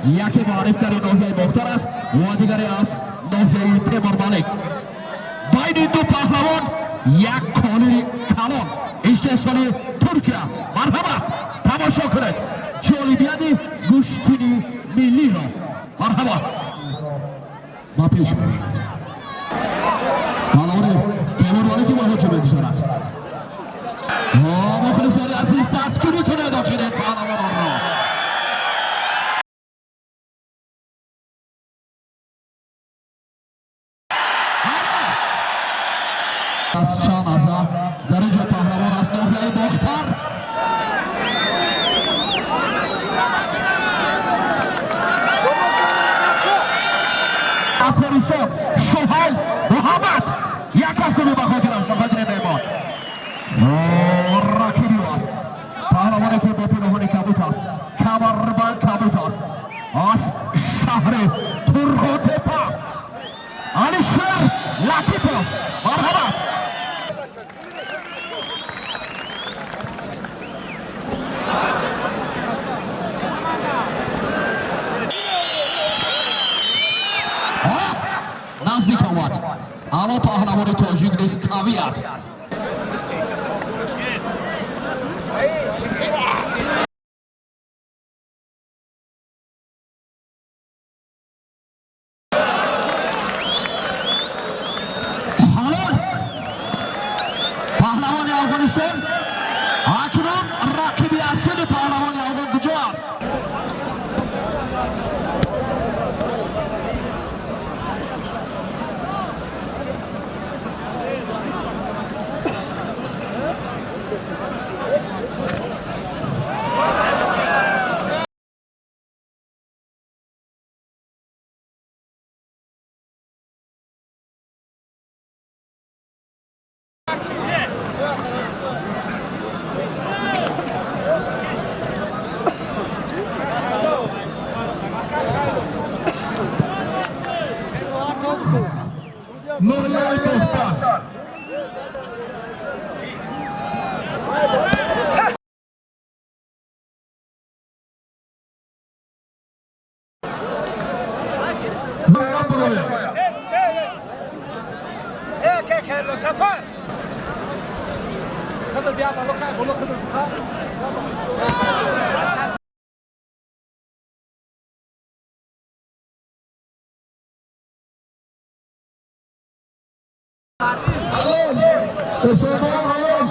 Яке муаррифгари ноҳияи Бохтар аст ва дигаре аз ноҳияи Темурмалик. Байни ду паҳлавон як қолини калон истеҳсоли Туркия. Марҳамат, тамошо кунед ҷолибияти гӯштини миллиро. Марҳабо, ба пеш мебарад паҳлавони Темурмалики, муҳоҷим мегузорад. Мухлисони азиз, дастгирӣ кунед охирин паҳлавононро. Аз чанд лаҳза дар инҷо паҳлавон аз ноҳияи Бохтар Афғонистон Шуҳайл Муҳаммад. Як кафкуби ба хотир аз ба меҳмон. Рақиби ӯ аст паҳлавоне, ки бо пироҳани кабут аст, камарбанд кабут аст, аз шаҳри Турғотепа Алишер Латипов. Марҳамат. Наздик омад, аммо паҳлавони тоҷик низ қавӣ аст. Ҳалол, паҳлавони Афғонистон. Акнун рақиби асили паҳлавони афғон куҷо аст? Ноҳияи Бохтар. Наброя. Halol! Усомон, ҳалол!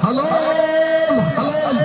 Ҳалол! Ҳалол!